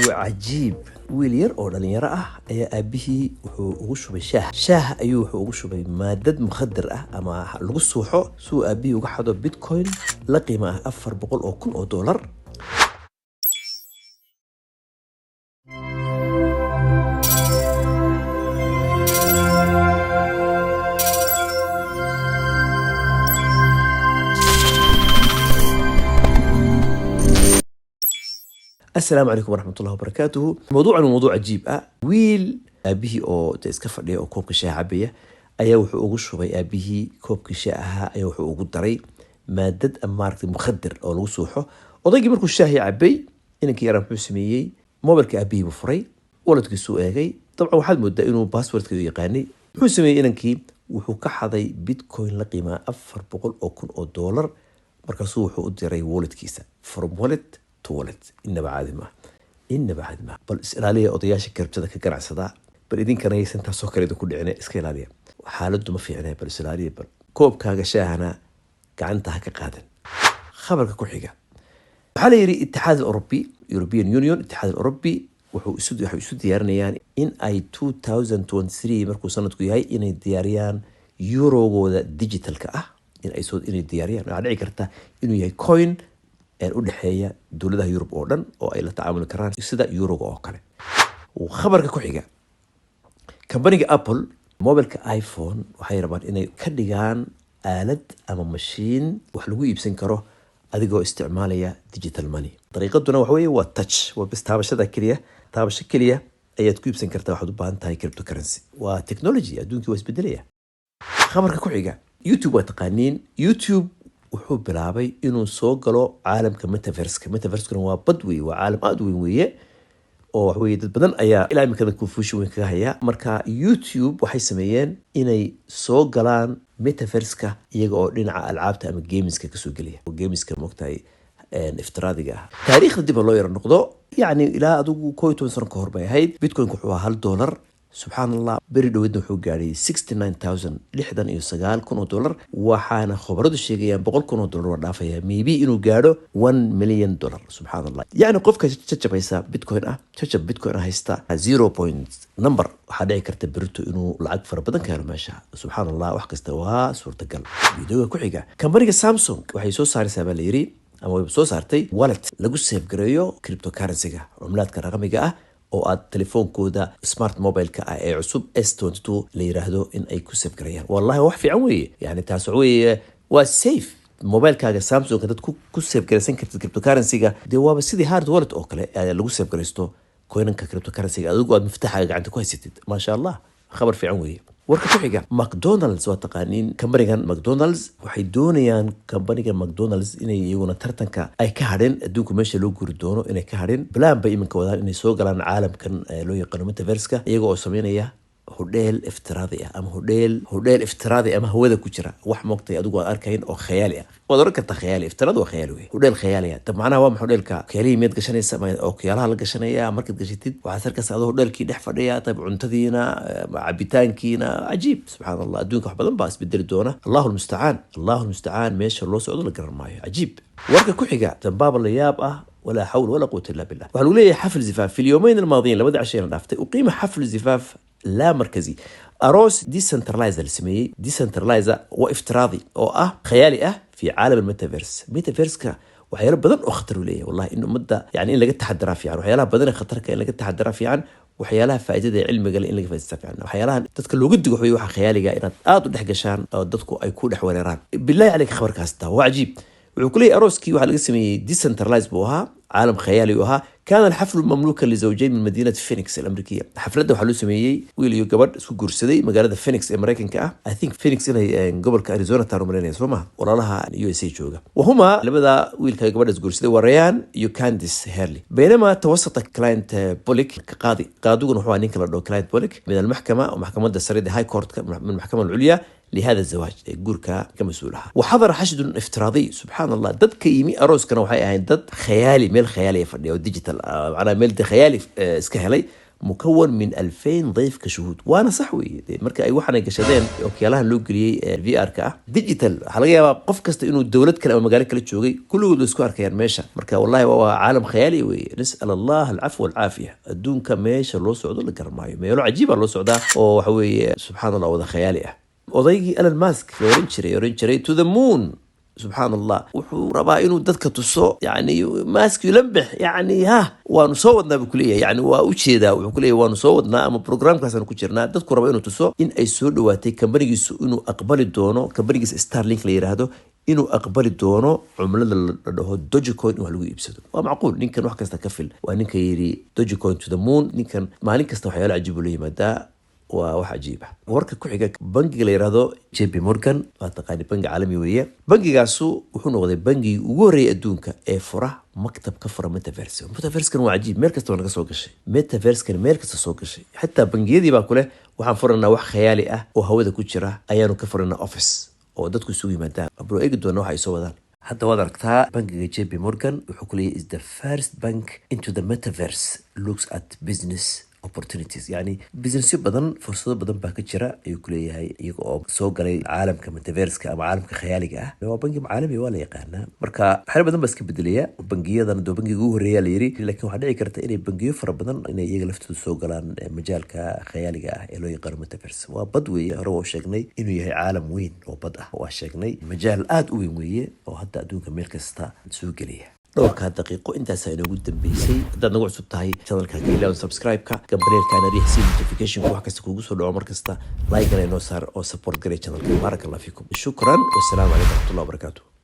Cajiib, wiil yar oo dhalinyaro ah ayaa aabihii wuxuu ugu shubay shaah. Shaah ayuu wuxuu ugu shubay maadad mukhadar ah ama lagu suuxo si uu aabihii uga xado bitcoin la qiimo ah $400,000. Asalaamu calaykum waraxmat ullahi wabarakaatuhu. Mawduucan waa mawduuc cajiib ah. Wiil aabihii oo de iska fadhiya oo koobka shaah cabaya ayaa wuxuu ugu shubay aabihii koobkii shaah ahaa, ayaa wuxuu ugu daray maadad ama maaragtay mukhadar oo lagu suuxo. Odaygii markuu shaahii cabay, inankii yaraa muxuu sameeyey? Mobilka aabihii buu furay, waladkiisuu eegay. Dabcan waxaad moodaa inuu passwordka u yaqaanay. Muxuu sameeyey inankii? Wuxuu ka xaday bitcoin la qiimaa $400,000. Markaasuu wuxuu u diray walletkiisa, from wallet to wallet. Inaba caadi maaha, inaba caadi maaha. Bal is ilaaliya odayaasha cryptoda ka ganacsada. Bal idinkana yaysan taasoo kale idinku dhicine, iska ilaaliya. Xaaladdu ma fiicne, bal is ilaaliya. Bal koobkaaga shaahana gacanta ha ka qaadan. Khabarka ku xiga waxaa la yidhi Itixaad Alurobi, European Union, Itixaad Alurobi waxay isu diyaarinayaan in ay 2023 markuu sanadku yahay inay diyaariyaan eurogooda digitalka ah, in ay soo inay diyaariyaan. Waxaa dhici karta inuu yahay coin u dhexeeya dowladaha Yurub oo dhan oo ay la tacaamuli karaan sida euroga oo kale. Khabarka ku xiga, kambaniga Apple mobilka iPhone waxay rabaan inay ka dhigaan aalad ama mashiin wax lagu iibsan karo adigoo isticmaalaya digital money. Dariiqaduna waxa weeye waa touch, waa bas taabashada keliya. Taabasho keliya ayaad ku iibsan kartaa waxaad u baahan tahay cryptocurrency. Waa technology, adduunkii waa isbedelaya. Khabarka ku xiga, YouTube waa taqaaniin. YouTube wuxuu bilaabay inuu soo galo caalamka metaverska. Metaverskuna waa bad weeye, waa caalam aada u weyn weeye oo wax weeye dad badan ayaa ilaa imikada confusion weyn kaga haya. Marka YouTube waxay sameeyeen inay soo galaan metaverska iyaga oo dhinaca alcaabta ama gameska kasoo gelaya, oo gameska moogtahay iftiraadiga ah. Taariikhda dib loo yaro noqdo, yacni ilaa adigu 11 sano ka hor bay ahayd, bitcoin wuxuu ahaa $1. Subxaan Allah, beri dhoweedna wuxuu gaadhay 69,000, $69,000. Waxaana khubaradu sheegayaan $100,000 waa dhaafaya, maybe inuu gaadho $1 million. Subxaan Allah, yacni qofka jajabaysa bitcoin ah, jajab bitcoin ah haysta, zero point number, waxaa dhici karta berito inuu lacag fara badan ka helo meesha. Subxaan Allah, wax kasta waa suurtagal. Videoga ku xiga, kambaniga Samsung waxay soo saaraysaa baa la yiri ama wayba soo saartay wallet lagu save gareeyo cryptocurrency-ga, cumlaadka raqamiga ah, oo aad telefoonkooda smart mobileka ah ee cusub S22 la yiraahdo in ay ku save gareeyaan. Wallahi wax fiican weeye. Yani taas waxa weeye waa safe. Mobilekaaga Samsung dad ku save garaysan kartid cryptocurrency-ga, dee waaba sidii hard wallet oo kale ee lagu save garaysto coinanka cryptocurrency-ga, adigu aad miftaaxaaga gacanta ku haysatid. Maasha Allah, khabar fiican weeye. Warka ku xiga, McDonald's waa taqaaniin. Kambanigan McDonald's waxay doonayaan kambaniga McDonald's inay iyaguna tartanka ay ka hadheen adduunku meesha loo guri doono inay ka hadheen. Plan bay iminka wadaan inay soo galaan caalamkan loo yaqaano metaverska, iyaga oo sameynaya hodheel iftiraadi ah ama hodheel iftiraadi ama hawada ku jira, wax moogtay adigu aad arkayn oo khayaali ah. Waad oran kartaa khayaali, iftiraadi waa khayaali wey, hodheel khayaali ah. Dab macnaha waa maxa? Hodheelka khayaalihii miyaad gashanaysa? Ookiyaalaha la gashanaya, markaad gashatid waxaad arkaysa adoo hodheelkii dhex fadhiya. Dab cuntadiina, cabitaankiina, cajiib. Subxaan Allah, adduunka wax badan baa isbedeli doona. Allahu lmustacaan, Allahu lmustacaan. Meesha loo socdo la garan maayo. Cajiib. Warka ku xiga, dambaaba la yaab ah. ولا حول ولا قوة إلا بالله. Waxaa lagu leeyahay xafl zifaaf في اليومين الماضيين, labadii cashayna dhaaftay, أقيم حفل زفاف لا مركزي, aroos decentralized la sameeyey, decentralized waa iftiraadi oo ah khayaali ah, في عالم الميتافيرس. Metaverska waxyaalo badan oo khatar u leeyahay. Wallahi in ummadda yani in laga taxadiraa fiican. Waxyaalaha badan ee khatarka in laga taxadiraa fiican, waxyaalaha faa'iidada ee cilmiga leh in laga faa'iidaysta fiican. Waxyaalaha dadka looga digo waxaweye waxa khayaaliga inaad aad u dhex gashaan oo dadku ay ku dhex wereeraan. Billahi caleyk, khabarkaas taa waa cajiib. Wuxuu ku leeyahay arooskii waxaa laga sameeyey decentralized buu ahaa, caalam khayaali uu ahaa. كان الحفل مملوكا لزوجين من مدينة فينيكس الأمريكية. Xafladda waxaa loo sameeyey wiil iyo gabadh isku guursaday magaalada Phoenix ee Maraykanka ah. I think Phoenix inay gobolka Arizona taan umalinaya, soo maha? Walaalaha USA jooga. وهما, labada wiilka iyo gabadha isguursaday waa Ryan iyo Candice Herley. بينما توسط كلاينت بوليك قاضي, qaadiguna wuxuu ahaa ninka la dhaho Clint Bolick, من المحكمة, maxkamadda sare, high court, من المحكمة العليا لهذا الزواج, guurka ka mas-uul ahaa. وحضر حشد افتراضي. Subxaan Allah, dadka yimi arooskana waxay ahayn dad khayaali, meel khayaali fadhiya oo digital, macnaha meel de khayaali iska helay. مكون من 2000 ضيف كشهود. Waana sax weeye. Dee marka ay waxaanay gashadeen okyaalahan loo geliyey VR-ka ah, digital, waxaa laga yaabaa qof kasta inuu dowlad kale ama magaalo kale joogay, kulligood la isku arkayaan meesha. Marka wallahi waa caalam khayaali weeye. نسأل الله العفو والعافية. Adduunka meesha loo socdo la garamaayo, meelo cajiiba loo socdaa oo waxa weeye, subxaan Allah, wada khayaali ah. Odaygii Elon Musk la oran jiray "to the moon", subxaan Allah, wuxuu rabaa inuu dadka tuso, yani Musk يلمح, yani ha waanu soo wadnaa buu kuleeyahay. Yani waa ujeedaa, wuxuu kuleeyahay waanu soo wadnaa ama programkaasaanu ku jirnaa. Dadku raba inuu tuso in ay soo dhawaatay kambanigiisu inuu aqbali doono, kambanigiisa Starlink la yiraahdo, inuu aqbali doono cumlada la dhaho Dogecoin in wax lagu iibsado. Waa macquul, ninkan wax kasta ka fil. Waa ninka yidhi "Dogecoin to the moon". Ninkan maalin kasta waxyaalo cajiib ula yimaadaa, waa wax cajiib ah. Warka ku xiga, bangiga la yiraahdo JP Morgan, waa taqaani, bangi caalami weeye. Bangigaasu wuxuu noqday bangigii ugu horreeyay adduunka ee fura maktab ka fura metaverse. Metaversekan waa cajiib, meel kasta waa naga soo gashay metaversekan, meel kasta soo gashay. Xitaa bangiyadii baa kuleh waxaan furanaa wax khayaali ah oo hawada ku jira, ayaanu ka furanaa office oo dadku isugu yimaadaan. Abro eegi doona waxa ay soo wadaan. Hadda waad aragtaa, bangiga JP Morgan wuxuu ku leeyahay "is the first bank into the metaverse, looks at business opportunities". Yani businessyo badan, fursado badan baa ka jira ayuu kuleeyahay, iyaga oo soo galay caalamka metaverska ama caalamka khayaaliga ah. Waa bangi caalami, waa la yaqaanaa. Marka waxyaalo badan baa iska bedelaya bangiyadan. Doo bangiga ugu horreeya la yiri, laakiin waxaa dhici karta inay bangiyo fara badan inay iyaga laftooda soo galaan majaalka khayaaliga ah ee loo yaqaano metaverse. Waa bad weeye, hore waa u sheegnay inuu yahay caalam weyn oo bad ah. Waa sheegnay, majaal aada u weyn weeye oo hadda adduunka meel kasta soo gelaya. Dhowrkaa daqiiqo intaasaa inoogu dambeysay. Haddaad nagu cusub tahay channelka, ka ilaawan subscribe-ka, gambaleelkaana riix si notificationka wax kasta kuugu soo dhaco. Mar kasta like-gana inoo saar oo support garay channelka. بارك الله فيكم، شكرا، والسلام عليكم ورحمة الله وبركاته.